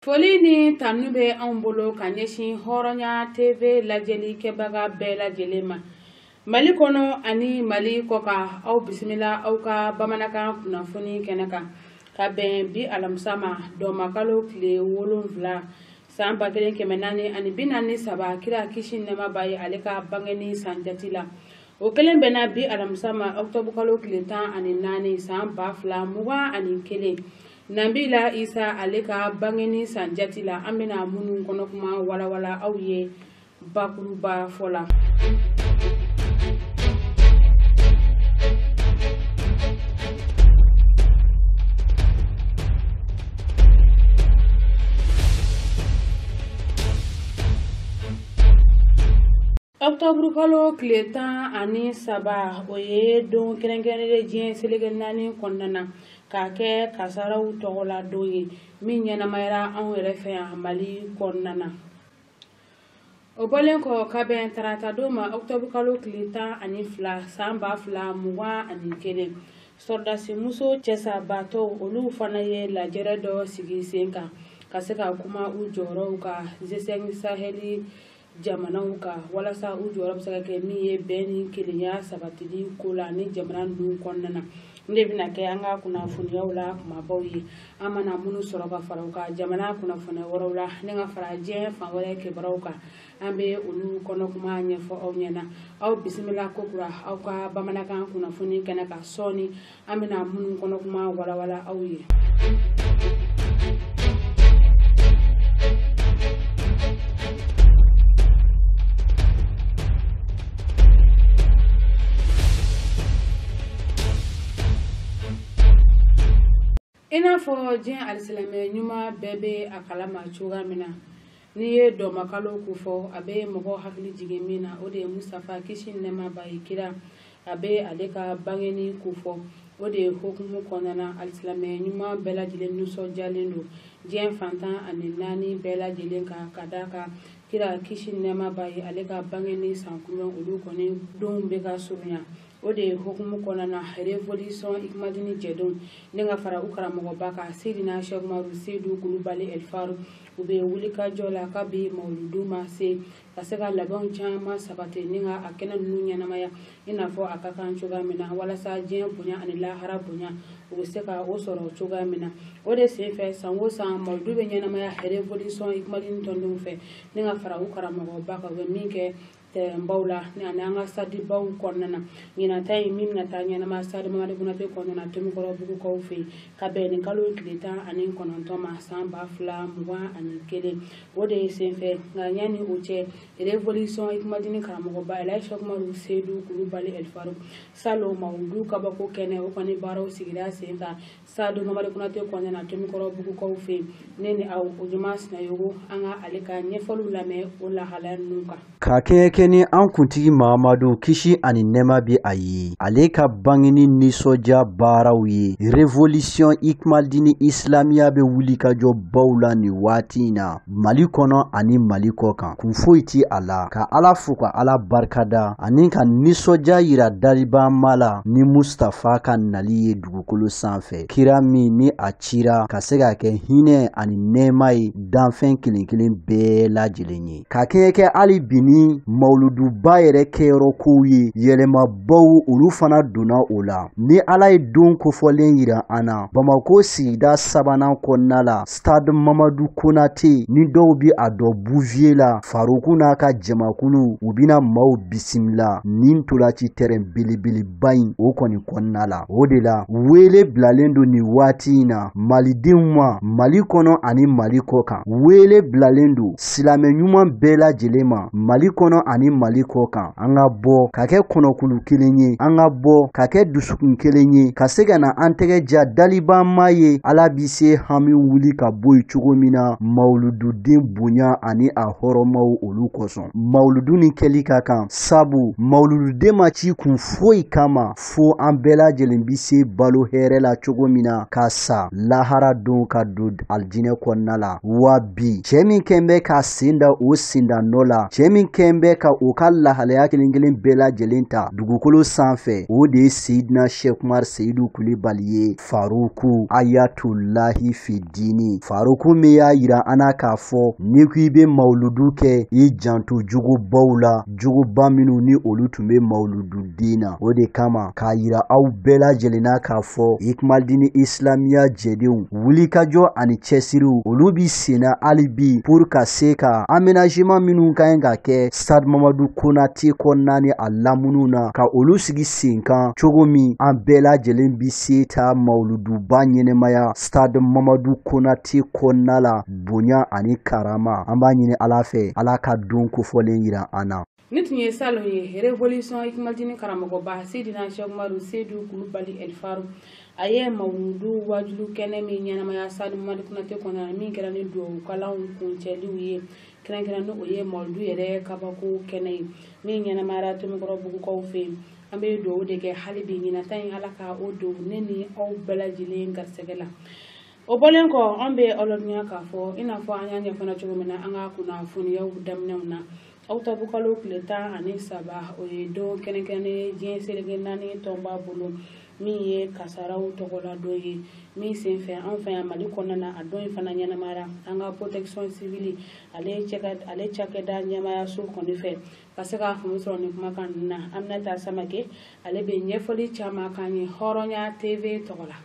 Foli ni tanu bɛ anw bolo ka ɲɛsin Hɔrɔnya TV lajɛlikɛbaga bɛɛ lajɛlen ma. Mali kɔnɔ ani Mali kɔkan, aw bisimila aw ka bamanankan kunnafoni kɛnɛ kan ka bɛn bi alamisa ma dɔmakalo tile 7 san 1443 kira kisi nɛɛma b'a ye ale ka bangeni san jati la. O kelen bɛnna bi alamisa ma octobre kalo tile 14 san 2021. Nabila Isa ale ka bangeni san jati la, an bɛna minnu kɔnɔ kuma walawala aw ye bakuruba fɔ la. Octobre kalo tile 13, o ye don kɛrɛnkɛrɛnnen diɲɛ seleke 4 kɔnɔna na k'a kɛ kasaraw tɔgɔ la don ye min ɲɛnamayara anw yɛrɛ fɛ yan Mali kɔnɔna na. O bɔlen kɔ ka bɛn tarata don ma octobre kalo tile 12 san 2021, sɔrɔdasimuso cɛsabaatɔw olu fana ye lajɛrɛ dɔ sigi sen kan ka se ka kuma u jɔyɔrɔw kan G5 Sahel jamanaw kan walasa u jɔyɔrɔ bɛ se ka kɛ min ye bɛn ni kelenya sabatili ko la ni jamana ninnu kɔnɔna na. Nin de bɛna kɛ an ka kunnafoniyaw la kumabaw ye, an mana minnu sɔrɔ ka fara u kan jamana kunnafoniya wɛrɛw la ni ka fara diɲɛ fan wɛrɛ kibaruyaw kan, an bɛ olu kɔnɔ kuma ɲɛfɔ aw ɲɛna. Aw bisimila kokura aw ka bamanankan kunnafoni kɛnɛ kan sɔɔni, an bɛna minnu kɔnɔ kuma walawala aw ye. I n'a fɔ diɲɛ alisilamɛ ɲuman bɛɛ bɛ a kalama cogoya min na, n'i ye dɔmakalo ko fɔ a bɛ mɔgɔ hakili jigin min na, o de ye Mustafa kisi ni nɛɛma b'a ye kira, a bɛ ale ka bangeni ko fɔ. O de ye hukumu kɔnɔna na alisilamɛ ɲuman bɛɛ lajɛlen nisɔndiyalen don diɲɛ fantan ani 4 bɛɛ lajɛlen kan ka d'a kan kira kisi ni nɛɛma b'a ye ale ka bangeni san kunbɛn olu kɔni donw bɛ ka surunya. O de ye hukumu kɔnɔna na Révolution Hikmadini jɛdenw ni ka fara u karamɔgɔba kan Seydina Cheikh Umaru Seydou Kulubali El Faru, u bɛ wulikajɔ la kabi mawuludu ma se ka se ka labɛnw caman sabati ni ka a kɛnɛ ninnu ɲɛnamaya i n'a fɔ a ka kan cogoya min na walasa diɲɛ bonya ani lahara bonya u bɛ se ka o sɔrɔ cogoya min na. O de senfɛ san o san mawuludu bɛ ɲɛnamaya Révolution Hikmadini tɔndenw fɛ ni ka fara u karamɔgɔba kan, u bɛ min kɛ tɛrɛnbaw la ni ani an ka sadibaw kɔnɔna na. Ɲinan ta in min bɛna taa ɲɛnama Stade Mamadi Konate kɔnɔna na Tomikɔrɔbugukaw fɛ yen ka bɛn nin kalo tile 19 ma san 2021. O de ye senfɛ nka yanni o cɛ Révolution Hikmadini karamɔgɔba Elayi Cheikh Umaru Seydou Kulubali El Faru salon mawuludu kabako kɛnɛ o kɔni baaraw sigira sen kan Stade Mamadi Konate kɔnɔna na Tomikɔrɔbugukaw fɛ yen. Ne ni aw Ojuma Sinayogo an ka ale ka ɲɛfɔliw lamɛn o lahalaya ninnu kan. Ka kɛɲɛ ni an kuntigi Mahamadu kisi ani nɛɛma bɛ a ye, ale ka bangeni nisɔndiya baaraw ye Révolution Hikmadini Islamiya bɛ wulikajɔ baw la nin waati in na Mali kɔnɔ ani Mali kɔ kan. Kun foyi ti a la ka Ala fo ka Ala barikada ani ka nisɔndiya yira dalibanma la ni Mustafa ka nali ye dugukolo sanfɛ, kira min ni a cira ka se ka kɛ hinɛ ani nɛɛma ye danfɛn kelen kelen bɛɛ lajɛlen ye. Ka kɛɲɛ kɛ hali bi ni mawuluduba yɛrɛ kɛyɔrɔ kow ye, yɛlɛmabaw olu fana donna o la. Ni Ala ye don kofɔlen yira an na, Bamako sigida 3nan kɔnɔna la Stade Mamadu Konate ni dɔw bi a dɔn Bouvier la, Faruku n'a ka jamakulu u bɛna maaw bisimila nin ntolanci tɛrɛn belebeleba in o kɔni kɔnɔna la. O de la wele bilalen don nin waati in na malidenw ma Mali kɔnɔ ani Mali kɔ kan, wele bilalen don silamɛ ɲuman bɛɛ lajɛlen ma Mali kɔnɔ ani Mali kɔ kan. An ka bɔ ka kɛ kɔnɔkulu kelen ye, an ka bɔ ka kɛ dusukun kelen ye, ka se ka na an tɛgɛ ja dalibanma ye Ala bi se hami wuli ka bɔ yen cogo min na mawulududen bonya ani a hɔrɔnmaw olu kosɔn. Mawuludu ni kɛli ka kan, sabu mawulududen ma ci kun foyi kama fo an bɛɛ lajɛlen bi se balo hɛrɛ la cogo min na ka sa lahara don ka don alijinɛ kɔnɔna la. Wa bi cɛ min kɛn bɛ k'a sen da o senda nɔ la, cɛ min kɛn bɛ ka o ka lahalaya kelen kelen bɛɛ lajɛlen ta dugukolo sanfɛ, o de ye Seyidina Cheikh Umar Seyidu Kulibali ye, Faruku Ayatulahi Fidini. Faruku min y'a yira an na k'a fɔ n'i ko i bɛ mawuludu kɛ, i janto jugubaw la, juguba minnu ni olu tun bɛ mawulududen na. O de kama k'a yira aw bɛɛ lajɛlen na k'a fɔ Ikmaldini Islamiya jɛdenw wulikajɔ ani cɛsiriw olu bi senna hali bi pour ka se ka aménagement minnu ka ɲi ka kɛ Stade Mamadu Konate kɔnɔna ni a laminiw na, ka olu sigi sen kan cogo min an bɛɛ lajɛlen bi se ta mawuluduba ɲɛnɛmaya Stade Mamadu Konate kɔnɔna la bonya ani karama. An b'a ɲini Ala fɛ, Ala ka don kofɔlen yira an na. Ni tun ye salon ye révolution Ikmaldini karamɔgɔba Seydina Cheikh Umaru Seyidu Kulubali El Faru, a ye mawuludu wajulu kɛnɛ min ɲɛnamaya Stade Mamadu Konate kɔnɔna, min kɛra ni duwawu kalanw kuncɛliw ye, kɛrɛnkɛrɛn ni o ye mawuludu yɛrɛ kabako kɛnɛ ye min ɲɛnamayara Tomikɔrɔbugukaw fɛ yen. An bɛ duwawu de kɛ hali bi ɲinata in, Ala ka o don ne ni aw bɛɛ lajɛlen garisɛgɛ la. O bɔlen kɔ, an bɛ aw ladɔnniya k'a fɔ i n'a fɔ an y'a ɲɛfɔ cogo min na an ka kunnafoniyaw daminɛw na, octobre kalo tile 13, o ye don kɛrɛnkɛrɛnnen diɲɛ seleke 4 tɔnba bolo, min ye kasaraw tɔgɔla don ye, min senfɛ an fɛ yan Mali kɔnɔna na, a don in fana ɲɛnamayara an ka protection civile ale cakɛda ɲɛmayaso kɔni fɛ. Ka se k'a faamu sɔrɔ nin kumakan ninnu na, Aminata Samake ale bɛ ɲɛfɔli caman k'an ye Hɔrɔnya TV tɔgɔ la.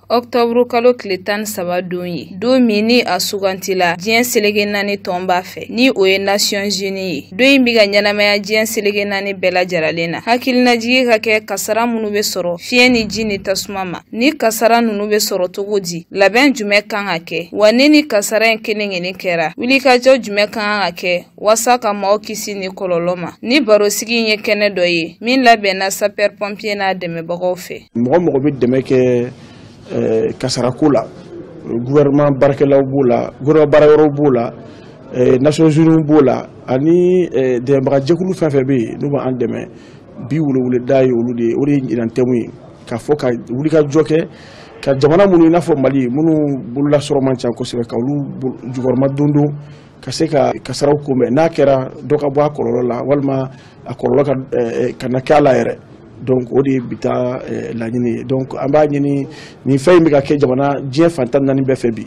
Octobre kalo tile 13 don ye don min ni a sugantila diɲɛ seleke 4 tɔnba fɛ, ni o ye Nations Unies ye. Don in bɛ ka ɲɛnamaya diɲɛ seleke 4 bɛɛ lajɛlen na. Hakilinajigi ka kɛ kasara minnu bɛ sɔrɔ fiɲɛ ni ji ni tasuma ma, ni kasara ninnu bɛ sɔrɔ cogo di, labɛn jumɛn kan ka kɛ, wa ni kasara in kelen kelen kɛra, wulikajɔ jumɛn kan ka kɛ walasa ka maaw kisi ni kɔlɔlɔ ma. Ni barosigi in ye kɛnɛ dɔ ye min labɛnna sapeur pompier n'a dɛmɛbagaw fɛ. Mɔgɔ mɔgɔ bɛ dɛmɛ kɛ kasarako la, gouvernement baarakɛlaw b'o la, gouvernement baarayɔrɔw b'o la, Nations Unies b'o la, ani dɛmɛbagajɛkulu fɛn fɛn bɛ yen n'u b'an dɛmɛ, bi weleweleda ye olu de ye. O de ye ɲinan thème ye, k'a fɔ ka wulikajɔ kɛ ka jamana minnu i n'a fɔ Mali minnu bololasɔrɔ man ca kosɛbɛ, ka olu jukɔrɔma dondon ka se ka kasaraw kunbɛn, n'a kɛra dɔ ka bɔ a kɔlɔlɔ la walima a kɔlɔlɔ ka na kɛ a la yɛrɛ. Donc o de ye bi ta laɲini ye. Donc an b'a ɲini nin fɛn in bɛ ka kɛ jamana diɲɛ fan 14 bɛɛ fɛ bi.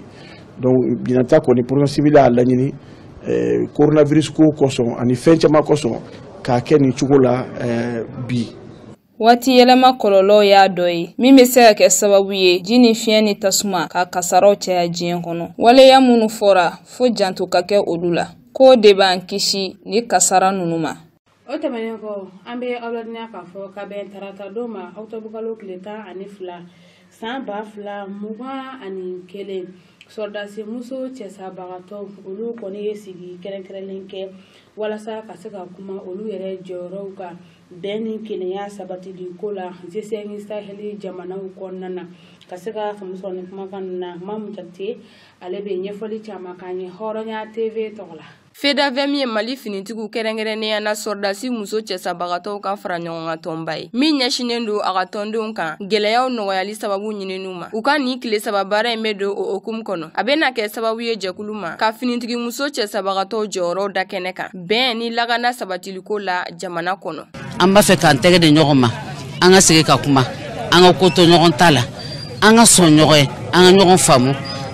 Donc ɲinan ta kɔni protection civile y'a laɲini coronavirus ko kosɔn ani fɛn caman kosɔn k'a kɛ nin cogo la bi. Waati yɛlɛma kɔlɔlɔw y'a dɔ ye min bɛ se ka kɛ sababu ye ji ni fiɲɛ ni tasuma ka kasaraw caya diɲɛ kɔnɔ. Waleya minnu fɔra fo janto ka kɛ olu la, k'o de b'an kisi ni kasara ninnu ma. O tɛmɛnen kɔ, an bɛ aw ladɔnniya k'a fɔ ka bɛn tarata don ma, octobre kalo tile 12 san 2021, sɔrɔdasi muso cɛsabagatɔw olu kɔni ye sigi kɛrɛnkɛrɛnlen kɛ walasa ka se ka kuma olu yɛrɛ jɔyɔrɔw kan bɛn ni kelenya sabatili ko la G5 Sahel jamanaw kɔnɔna na. Ka se ka faamu sɔrɔ nin kumakan ninnu na, Mamu Jakite ale bɛ ɲɛfɔli caman k'an ye Hɔrɔnya TV tɔgɔ la. FEDAVEM ye Mali finitigiw kɛrɛnkɛrɛnnenya na sɔrɔdasi muso cɛsabagatɔw ka fara ɲɔgɔn kan tɔnba ye min ɲɛsinnen don a ka tɔndenw kan gɛlɛyaw nɔgɔyali sababu ɲininiw ma. U ka nin tile 3 baara in bɛ don o hukumu kɔnɔ. A bɛna kɛ sababu ye jɛkulu ma ka finitigi muso cɛsabagatɔw jɔyɔrɔw da kɛnɛ kan bɛn ni lakana sabatiliko la jamana kɔnɔ. An b'a fɛ k'an tɛgɛ di ɲɔgɔn ma, an ka sigi ka kuma, an ka ko to ɲɔgɔn ta la, an ka sɔn ɲɔgɔn ye, an ka ɲɔgɔn faamu,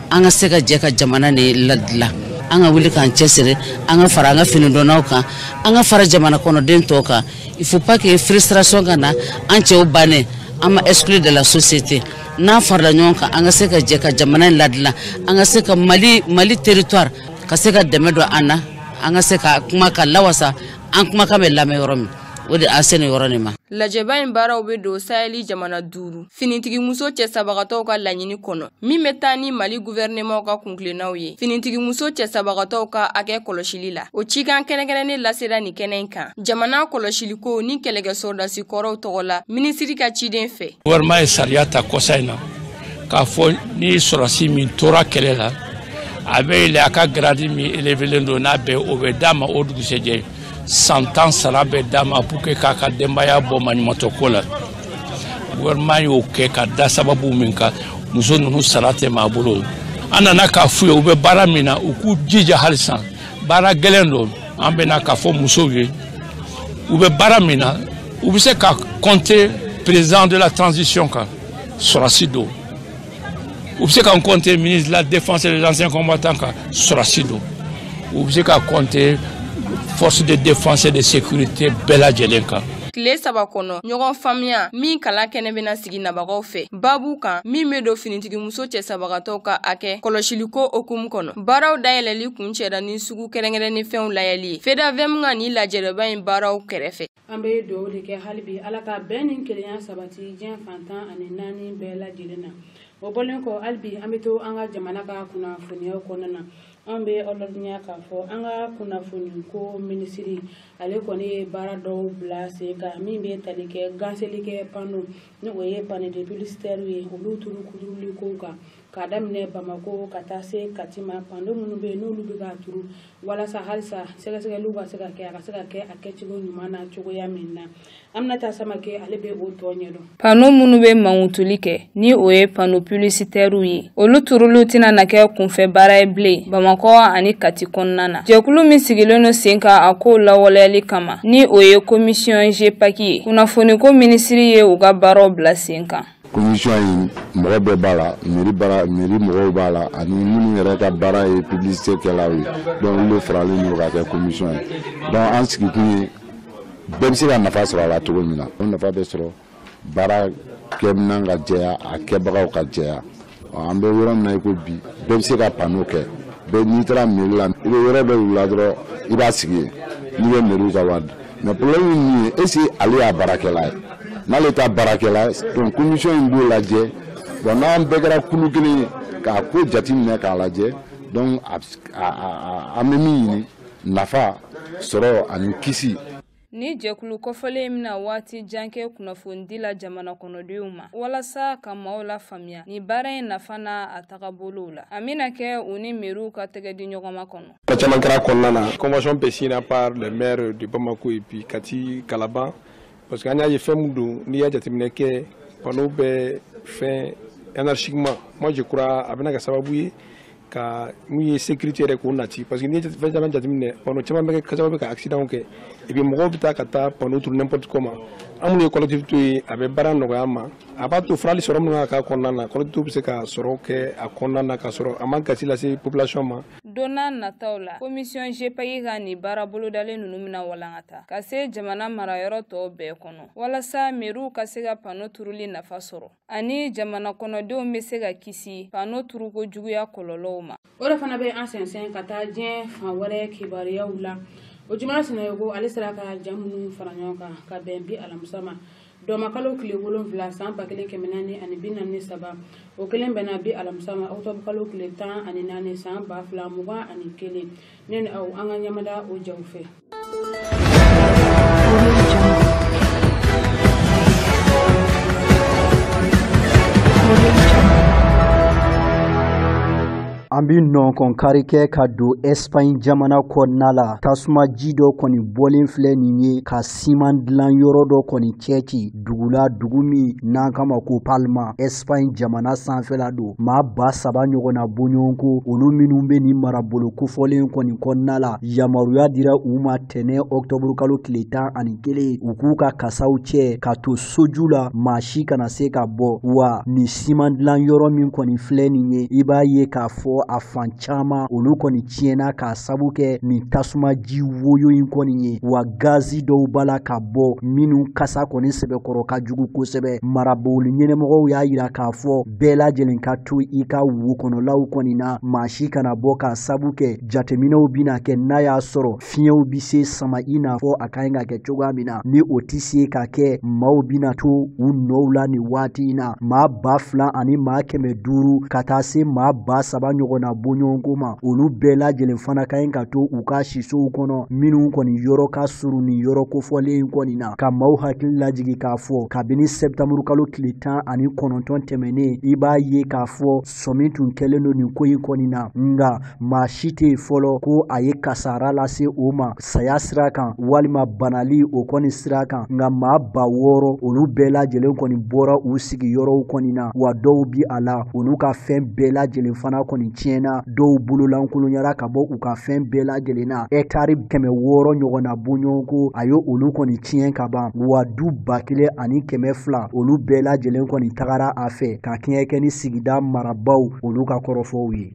an ka se ka jɛ ka jamana nin ladilan. An ka wuli k'an cɛsiri, an ka fara an ka finidonnaw kan, an ka fara jamana kɔnɔden tɔw kan. Il faut pas que frustration ka na an cɛw bannen, an ma exclu de la société. N'an farala ɲɔgɔn kan, an ka se ka jɛ ka jamana in ladilan, an ka se ka Mali territoire ka se ka dɛmɛ don an na, an ka se ka kuma ka lawasa, an kumakan bɛ lamɛn yɔrɔ min, o de an se nin yɔrɔ nin ma. Lajɛba in baaraw bɛ don Sahel jamana 5 finitigimuso cɛsabagatɔw ka laɲini kɔnɔ min bɛ taa ni Mali gouvernement ka kuntilennaw ye finitigimuso cɛsabagatɔw ka hakɛ kɔlɔsili la. O cikan kɛrɛnkɛrɛnnen lasera nin kɛnɛ in kan jamana kɔlɔsiliko ni kɛlɛkɛ sɔrɔdasi kɔrɔw tɔgɔ la minisiri ka ciden fɛ. Gouvernement ye sariya ta kɔsa in na k'a fɔ ni sɔrɔdasi min tora kɛlɛ la, a bɛ yɛlɛ a ka grade min élevelen don n'a bɛɛ, o bɛ d'a ma o dugusɛjɛ. San 10 sara bɛ d'a ma pour que k'a ka denbaya bɔ maɲumantɔ ko la. Gouvernement y'o kɛ ka da sababu min kan, muso ninnu sara tɛ maa bolo. An nana k'a f'u ye u bɛ baara min na, u k'u jija halisa, baara gɛlɛn don. An bɛna k'a fɔ musow ye U bɛ baara min na, u bɛ se ka compter président de la transition kan, sɔrɔdasi don. U bɛ se ka compter ministre de la défense et des anciens combattants kan, sɔrɔdasi don. U bɛ se ka compter force de défense et de sécurité bɛɛ lajɛlen kan. Tile 3 kɔnɔ, ɲɔgɔn faamuya min kalan kɛnɛ bɛna sigi nabagaw fɛ babu kan min bɛ don finitigimuso cɛsabagatɔw ka hakɛ kɔlɔsiliko hukumu kɔnɔ. Baaraw dayɛlɛli kun cɛra ni sugu kɛrɛnkɛrɛnnen fɛnw layɛli ye FEDAVM ka nin lajɛrɛba in baaraw kɛrɛfɛ. An bɛ dugawu de kɛ hali bi Ala ka bɛn ni kelenya sabati diɲɛ fantan ani naani bɛɛ lajɛlen na. O bɔlen kɔ, hali bi an bɛ to an ka jamana ka kunnafoniyaw kɔnɔna na. An bɛ aw ladɔnniya k'a fɔ an ka kunnafoni ko minisiri ale kɔni ye baara dɔw bila sen kan min bɛ tali kɛ ganseli kɛ panneau ni o ye panneau de publicitaire ye, olu turu kuturuli kow kan k'a daminɛ Bamako ka taa se Kati ma. Panneau minnu bɛ yen n'olu bɛ ka turu walasa halisa sɛgɛsɛgɛliw ka se ka kɛ, a ka se ka kɛ a kɛcogo ɲuman na cogoya min na. Aminata Samake ale bɛ o tɔ ɲɛdɔn. Panneau minnu bɛ mankutuli kɛ ni o ye panneau publicitaire ye, olu turuliw tɛna na kɛ kunfɛ baara ye bilen Bamakɔ ani Kati kɔnɔna na. Jɛkulu min sigilen don sen kan a kow lawaleyali kama ni o ye commission GEPAC ye, kunnafoniko minisiri ye u ka baaraw bila sen kan. Commission in mɔgɔ bɛɛ b'a la, mairie baara, mairie mɔgɔw b'a la, ani minnu yɛrɛ ka baara ye publicité kɛlaw ye. Donc olu de faralen don ka kɛ commission ye. Donc an sigikun ye bɛɛ bɛ se ka nafa sɔrɔ a la cogo min na. O nafa bɛ sɔrɔ baara kɛminɛn ka jɛya, a kɛbagaw ka jɛya. An bɛ yɔrɔ min na i ko bi, bɛɛ bɛ se ka panneau kɛ. Bɛɛ n'i taara mairie la, i bɛ yɔrɔ dɔ yir'u la dɔrɔn, i b'a sigi yen n'i bɛ mairie ka wari di. Mais problème ye min ye, est ce que ale y'a baarakɛla ye? N'ale ta baarakɛla, donc commission in b'o lajɛ. Bon, n'an bɛɛ kɛra kulu kelen ye k'a ko jateminɛ k'a lajɛ, donc an bɛ min ɲini, nafa sɔrɔ ani kisi. Ni jɛkulu kɔfɔlen bɛna waati jan kɛ kunnafonidi la jamana kɔnɔdenw ma walasa ka maaw la faamuya ni baara in nafa n'a a tagabolow la. A bɛna kɛ u ni meriw ka tɛgɛ di ɲɔgɔn ma kɔnɔ. Caman kɛra kɔnɔna na, convention bɛɛ signée par le maire de Bamako et puis Kati, Kalaban, parce que an y'a ye fɛn min don, n'i y'a jateminɛ kɛ, panneau bɛ fɛn anarchiquement. Moi je crois a bɛna kɛ sababu ye ka mun ye sécurité yɛrɛ k'o nati, parce que n'i ye fɛn caman jateminɛ, panneau caman bɛ kɛ sababu ka accident kɛ, et puis mɔgɔw bɛ taa ka taa panneau turu n'importe comment. An minnu ye collectivité ye, a bɛ baara nɔgɔya an ma, a b'a to farali sɔrɔ minnu ka k'a kɔnɔna na, collectivité bɛ se ka sɔrɔ kɛ a kɔnɔna na ka sɔrɔ a ma gasi lase population ma. Don n'a nataw la, commission GEPAC ka nin baara bolodalen ninnu bɛna walankata ka se jamana marayɔrɔ tɔw bɛɛ kɔnɔ walasa meriw ka se ka panneau turuli nafa sɔrɔ ani jamana kɔnɔdenw bɛ se ka kisi panneau turuko juguya kɔlɔlɔw ma. O de fana bɛ an sɛnsɛn ka taa diɲɛ fan wɛrɛ kibaruyaw la. O juma Sinayogo ale sera ka ja minnu fara ɲɔgɔn kan ka bɛn bi alamisa ma, dɔmakalo tile 7 san 1443, o kelen bɛnna bi alamisa ma octobre kalo tile 14 san 2021. Ne ni aw, an ka ɲɛmada o jaw fɛ. An bɛ nɔnkɔn kari kɛ ka don Espagne jamana kɔnɔna la. Tasumaji dɔ kɔni bɔlen filɛ nin ye ka siman dilan yɔrɔ dɔ kɔni cɛ ci dugu la, dugu min n'an kama ko Palma, Espagne jamana sanfɛla don. Maa 3000 ɲɔgɔnna bɔɲɔgɔnko, olu minnu bɛ nin marabolo kofɔlen kɔni kɔnɔna la, yamaruya dira u ma tɛnɛn octobre kalo tile 11 u k'u ka kasaw cɛ ka to soju la, maa si kana se ka bɔ. Wa nin siman dilan yɔrɔ min kɔni filɛ nin ye, i b'a ye k'a fɔ a fan caman olu kɔni tiɲɛna k'a sabu kɛ nin tasumaji woyo in kɔni ye. Wa gazi dɔw b'a la ka bɔ minnu kasa kɔni sɛbɛkɔrɔ ka jugu kosɛbɛ. Marabolo ɲɛnɛmɔgɔw y'a yira k'a fɔ bɛɛ lajɛlen ka to i ka wo kɔnɔlaw kɔni na, maa si kana bɔ k'a sabu kɛ jateminɛw bɛna kɛ n'a y'a sɔrɔ fiɲɛw bɛ se sama i n'a fɔ a ka ɲi ka kɛ cogoya min na. Ni o tɛ se ka kɛ, maaw bɛna to u nɔw la nin waati in na. Maa 2000 ani maa 500 ka taa se maa 3000 ɲɔgɔn na bɔɲɔgɔnko ma, olu bɛɛ lajɛlen fana ka ɲi ka to u ka sisow kɔnɔ minnu kɔni yɔrɔ ka surun nin yɔrɔ kofɔlen in kɔni na. Ka maaw hakili lajigin k'a fɔ kabini septembre kalo tile 19 tɛmɛnen, i b'a ye k'a fɔ sɔmi tun kɛlen don nin ko in kɔni na, nka maa si tɛ yen fɔlɔ ko a ye kasara lase o ma saya sira kan walima banali o kɔni sira kan. Nka maa 6000 olu bɛɛ lajɛlen kɔni bɔra u sigiyɔrɔw kɔni na, wa dɔw bi a la olu ka fɛn bɛɛ lajɛlen fana kɔni tiɲɛna, dɔw bololankolonya ka bɔ u ka fɛn bɛɛ lajɛlen na. Hectare 600 ɲɔgɔnna bɔɲɔgɔnko a ye olu kɔni tiɲɛ ka ban, wa du 1200 olu bɛɛ lajɛlen kɔni tagara a fɛ ka kɛɲɛ kɛ ni sigida marabaw olu ka kɔrɔfɔw ye.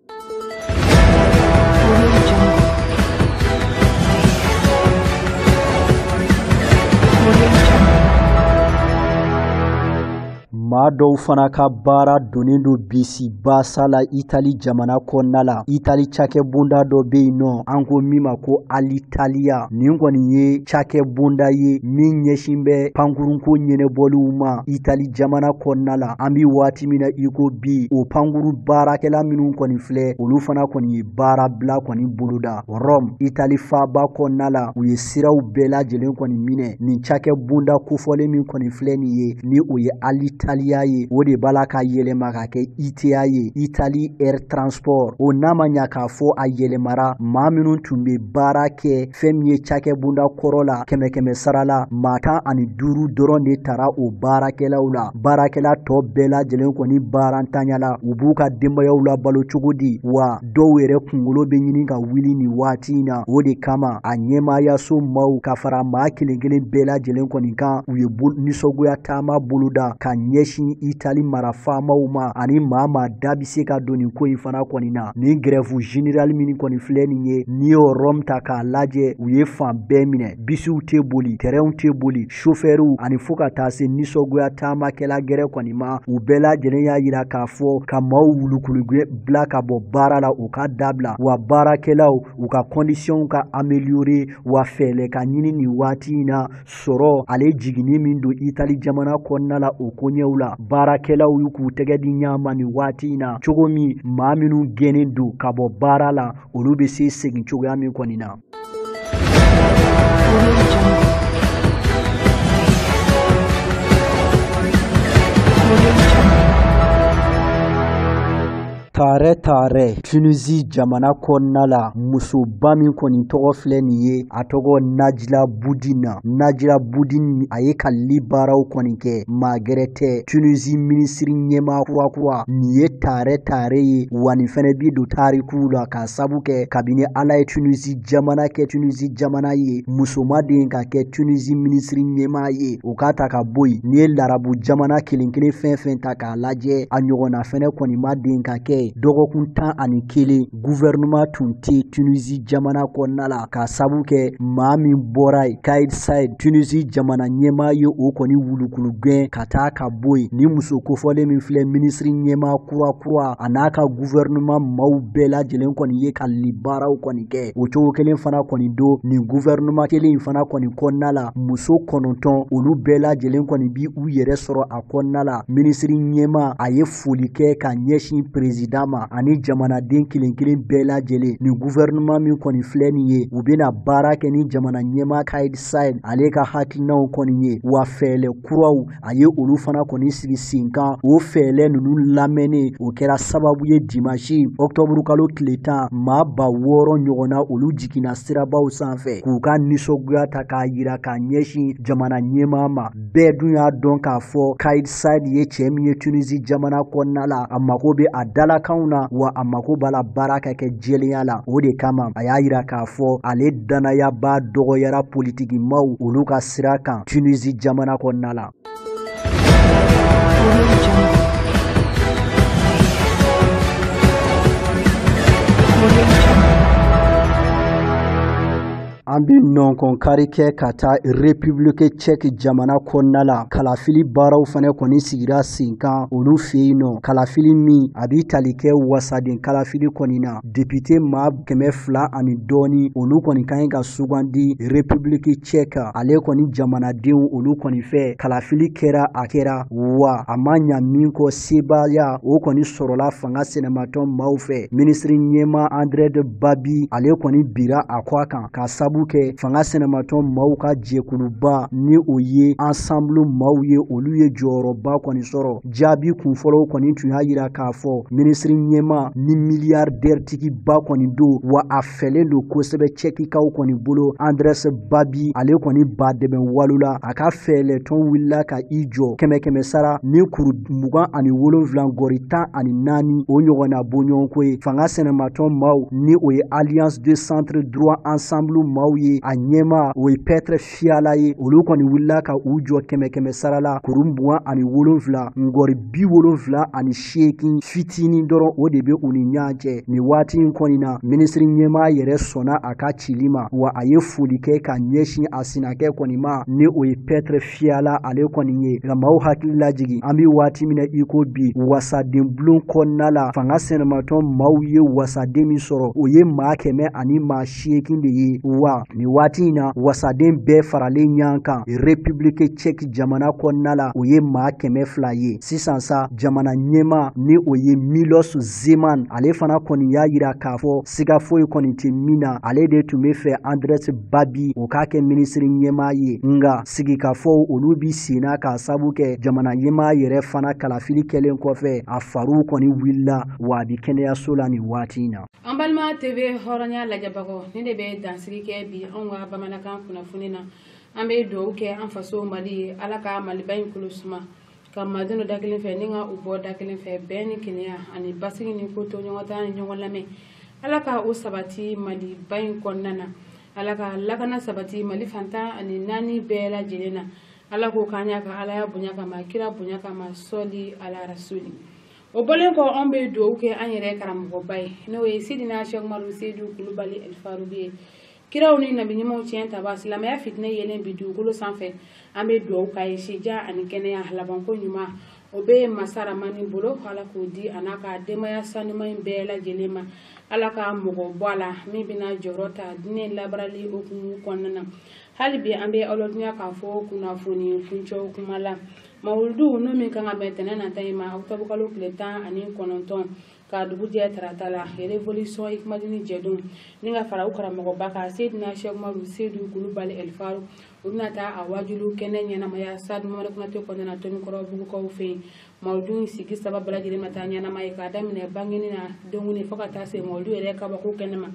Maa dɔw fana ka baara donnen don bisi basa la Itali jamana kɔnɔna la. Itali cakɛbonda dɔ bɛ yen nɔ, an ko min ma ko Alitalia. Nin kɔni ye cakɛbonda ye min ɲɛsin bɛ pankurunko ɲɛnɛbɔliw ma Itali jamana kɔnɔna la. An bi waati min na i ko bi, o pankuru baarakɛla minnu kɔni filɛ, olu fana kɔni ye baara bila kɔni boloda. Rome, Itali faaba kɔnɔna la, u ye siraw bɛɛ lajɛlen kɔni minɛ. Nin cakɛbonda kofɔlen min kɔni filɛ nin ye, ni o ye Alitalia ye, o de b'a la ka yɛlɛma ka kɛ ITA ye, Italie Air Transport. O n'a ma ɲa k'a fɔ a yɛlɛmara, maa minnu tun bɛ baara kɛ fɛn min ye cakɛbonda kɔrɔ la 100 sara la, maa 15 dɔrɔn de tara o baarakɛlaw la. Baarakɛla tɔ bɛɛ lajɛlen kɔni baarantanya la, u b'u ka denbayaw labalo cogo di? Wa dɔw yɛrɛ kunkolo bɛ ɲini ka wuli nin waati in na. O de kama a ɲɛmaayaso maaw ka fara maa kelen kelen bɛɛ lajɛlen kɔni kan, u ye nisɔngoya taama boloda ka ɲɛsin Itali mara faamaw ma ani maa da bɛ se ka don nin ko in fana kɔni na. Nin grève générale min kɔni filɛ nin ye, n'i ye Rome ta k'a lajɛ, u ye fan bɛɛ minɛ. Bisiw tɛ boli, terrainw tɛ boli, chauffeurw ani fo ka taa se nisɔngoya taamakɛla gɛrɛ kɔni ma, u bɛɛ lajɛlen y'a yira k'a fɔ ka maaw wulukulu bila ka bɔ baara la, u ka dabila, wa baarakɛlaw u ka conditions ka améliorer, wa fɛɛrɛ ka ɲini nin waati in na sɔrɔ ale jiginni min don Itali jamana kɔnɔna la o koɲɛw la. Baarakɛlaw y'u k'u tɛgɛ di ɲɔgɔn ma nin waati in na, cogo min maa minnu gɛnnen don ka bɔ baara la, olu bɛ se segin cogoya min kɔni na. Taarɛ Tunisie jamana kɔnɔna la, musoba min kɔni tɔgɔ filɛ nin ye, a tɔgɔ Najla Boudina. Najla Boudine a ye kalili baaraw kɔni kɛ, maa gɛrɛ tɛ. Tunisie minisiri ɲɛmaa kura nin ye taarɛ ye, wa nin fɛnɛ bi don tarikuw la k'a sabu kɛ kabini Ala ye Tunisie jamana kɛ Tunisie jamana ye, musoma den ka kɛ Tunisie minisiri ɲɛmaa ye, o ka ta ka bɔ yen. N'i ye larabu jamana kelen kelen fɛn fɛn ta k'a lajɛ, a ɲɔgɔnna fɛnɛ kɔni ma den ka kɛ. Dɔgɔkun 11 gouvernement tun tɛ Tunisie jamana kɔnɔna la k'a sabu kɛ maa min bɔra yen, Kais Saied, Tunisie jamana ɲɛmaa ye o kɔni wulukulu gɛn ka taa ka bɔ yen. Ni muso kofɔlen min filɛ minisiri ɲɛmaa kura a n'a ka gouvernement maaw bɛɛ lajɛlen kɔni ye kalili baaraw kɔni kɛ. O cogo kelen fana kɔni don nin gouvernement kelen in fana kɔni kɔnɔna la, muso 9 olu bɛɛ lajɛlen kɔni bi u yɛrɛ sɔrɔ a kɔnɔna la. Minisiri ɲɛmaa a ye foli kɛ ka ɲɛsin président ma ani jamanaden kelen kelen bɛɛ lajɛlen. Nin gouvernement min kɔni filɛ nin ye, u bɛna baara kɛ ni jamana ɲɛmaa Kais Saied ale ka hakilinaw kɔni ye, wa fɛɛrɛ kuraw a ye olu fana kɔni sigi sen kan. O fɛɛrɛ ninnu lamɛnnen, o kɛra sababu ye dimanche octobre kalo tile 10, maa 6000 ɲɔgɔnna olu jiginna sirabaw sanfɛ k'u ka nisɔngoya ta k'a yira k'a ɲɛsin jamana ɲɛmaa ma. Bɛɛ dun y'a dɔn k'a fɔ Kais Saied ye cɛ min ye Tunisie jamana kɔnɔna la, a mako bɛ a dalakanw na, wa a mako b'a la baara ka kɛ jɛlenya la. O de kama a y'a yira k'a fɔ ale danayaba dɔgɔyara politikimaw olu ka sira kan Tunisie jamana kɔnɔna la. An bɛ nɔnkɔnkari kɛ ka taa République tchèque jamana kɔnɔna la. Kalafili baaraw fana kɔni sigira sen kan olu fɛ yen nɔ. Kalafili min a bɛ tali kɛ wasaden kalafili kɔni na, député maa 200 ani dɔɔni olu kɔni ka ɲi ka sugandi République tchèque ale kɔni jamanadenw olu kɔni fɛ. Kalafili kɛra a kɛra, wa a ma ɲa min kɔ, sebaaya o kɔni sɔrɔla fanga sɛnɛmatɔn maaw fɛ. Minisiri ɲɛmaa André de Babi ale kɔni bira a kɔ a kan ka sabu kɛ fanga sɛnɛmatɔn maaw ka jɛkuluba ni o ye Ensemble maaw ye, olu ye jɔyɔrɔba kɔni sɔrɔ. Jaabi kunfɔlɔw kɔni tun y'a yira k'a fɔ minisiri ɲɛmaa ni milliardaire tigiba kɔni don, wa a fɛlen don kosɛbɛ cɛkikaw kɔni bolo. Andrés Babi ale kɔni ba dɛmɛ walo la, a ka fɛɛlɛtɔn wulila ka i jɔ 100 sara ni kuru 27 gɔri 14, o ɲɔgɔnna bɔɲɔgɔnko ye. Fanga sɛnɛmatɔn maaw ni o ye Alliance de centre droit Ensemble maaw ye, a ɲɛmaa o ye Petr Fiala ye, olu kɔni wulila ka u jɔ 100 sara la kuru 27 ngɔri 78 fitinin dɔrɔn, o de bɛ u ni ɲɔgɔn cɛ. Nin waati in kɔni na, minisiri ɲɛmaa yɛrɛ sɔnna a ka cili ma, wa a ye foli kɛ ka ɲɛsin a sinakɛ kɔni ma ni o ye Petr Fiala ale kɔni ye. Nka maaw hakili lajigin, an bɛ waati min na i ko bi, wasaden bulon kɔnɔna la, fanga sɛnɛmatɔn maaw ye wasaden min sɔrɔ, o ye maa 180 de ye. Wa nin waati in na, wasaden bɛɛ faralen ɲɔgɔn kan République tchèque jamana kɔnɔna la, o ye maa 200 ye. Sisan sa, jamana ɲɛmaa ni o ye Milos Zeman, ale fana kɔni y'a yira k'a fɔ siga foyi kɔni tɛ min na, ale de tun bɛ fɛ Andrés Babi o k'a kɛ minisiri ɲɛmaa ye. Nka sigikafɔw olu bi senna k'a sabu kɛ jamana ɲɛmaa yɛrɛ fana kalafili kɛlen kɔfɛ, a fariw kɔni wulila, wa a bi kɛnɛyaso la nin waati in na. An balima TV hɔrɔnya lajɛbagaw, ni de bɛ dansigi kɛ bi anw ka bamanankan kunnafoni na. An bɛ dugawu kɛ an faso Mali ye, Ala ka Maliba in kolo suma ka maadenw da kelen fɛ ni ka u bɔ da kelen fɛ, bɛn ni kelenya ani basigi ni ko to ɲɔgɔn ta ni ɲɔgɔn lamɛn, Ala ka o sabati Maliba in kɔnɔna na. Ala ka lakana sabati Mali fantan ani naani bɛɛ lajɛlen na. Ala k'o k'an ɲa ka Ala ya bonya kama, kira bonya kama, sɔli ala rasuli. O bɔlen kɔ, anw bɛ dugawu kɛ an yɛrɛ karamɔgɔba ye, n'o ye Sidina Cheikh Umaru Seydou Kulubali Elifarubi ye, kiraw ni nabi ɲumanw tiɲɛ taba, silamɛya fitinɛ yelen bi dugukolo sanfɛ. An bɛ dugawu k'a ye sijan ani kɛnɛya labanko ɲuman, o bɛ masa Ramani bolo, Ala k'o di a n'a ka denbaya sanuman in bɛɛ lajɛlen ma. Ala ka mɔgɔ bɔ a la min bɛna jɔyɔrɔ ta diinɛ labarali hukumu kɔnɔna na. Hali bi an bɛ aw ladɔnniya k'a fɔ kunnafoni kuncɛw kuma la, mawuludu n'o min kan ka bɛn tɛnɛn nata in ma, octobre kalo tile 19, ka dugu jɛ tarata la, Révolution Ikumadini jɛdenw ni ka fara u karamɔgɔba kan Seydina Cheikh Umaru Seydou Kulubali Elifaru, u bɛna taa a wajulu kɛnɛ ɲɛnamaya Stade Mamadu Konate kɔnɔna na, Tonikɔrɔ bugukaw fɛ yen. Mawuludu in sigi saba bɛɛ lajɛlen ma taa ɲɛnama ye, k'a daminɛ bangeni na denkuni fo ka taa se mawuludu yɛrɛ kabako kɛnɛ ma,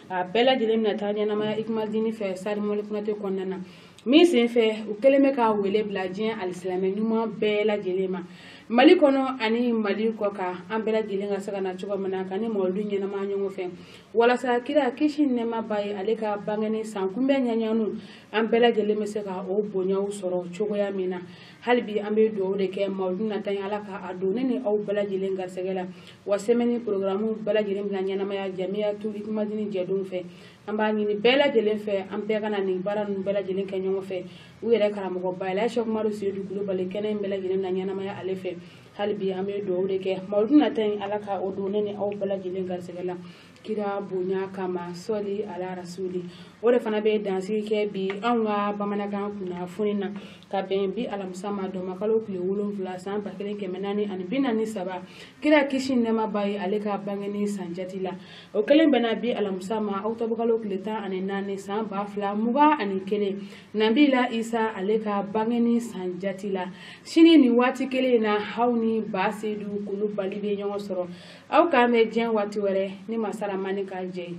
a bɛɛ lajɛlen bɛna taa ɲɛnamaya Ikumadini fɛ Stade Mamadu Konate kɔnɔna na. Min sen fɛ, u kɛlen bɛ ka wele bila diɲɛ alisilamɛ ɲuman bɛɛ lajɛlen ma, Mali kɔnɔ ani Mali kɔ kan, an bɛɛ lajɛlen ka se ka na cogo min na ka ni mawuludu ɲɛnama ɲɔgɔn fɛ, walasa kira kisi nɛɛma ba ye, ale ka bangeni san kunbɛn ɲɛɲɛnu, an bɛɛ lajɛlen bɛ se ka o bonyaw sɔrɔ cogoya min na. Hali bi an bɛ dugawu de kɛ mawuludu nata ye, Ala ka a don ne ni aw bɛɛ lajɛlen garisɛgɛ la. Wa semaine programme bɛɛ lajɛlen bɛna ɲɛnamaya Jamiyatu Ikumadini jɛdenw fɛ. An b'a ɲini bɛɛ lajɛlen fɛ, an bɛɛ ka na nin baara ninnu bɛɛ lajɛlen kɛ ɲɔgɔn fɛ u yɛrɛ karamɔgɔba ye Cheikh Umaru Seydou Kulubali, kɛnɛ in bɛɛ lajɛlen na ɲɛnamaya ale fɛ. Hali bi an bɛ dugawu de kɛ mawuludu nata in, Ala ka o don ne ni aw bɛɛ lajɛlen garisɛgɛ la kira bonya kama, sɔli ala rasuli. O de fana bɛ dansigi kɛ bi anw ka bamanankan kunnafoni na, ka bɛn bi alamisa ma, dɔnmakalo tile 7 san 1443, kira kisi nɛɛma ba ye, ale ka bangeni san jati la. O kelen bɛnna bi alamisa ma, octobre kalo tile 14 san 2021, Nabila Isa ale ka bangeni san jati la. Sini nin waati kelen in na, aw ni Ba Seydou Kulubali bɛ ɲɔgɔn sɔrɔ. Aw k'an bɛn diɲɛ waati wɛrɛ ni masa Ramani ka jɛ ye.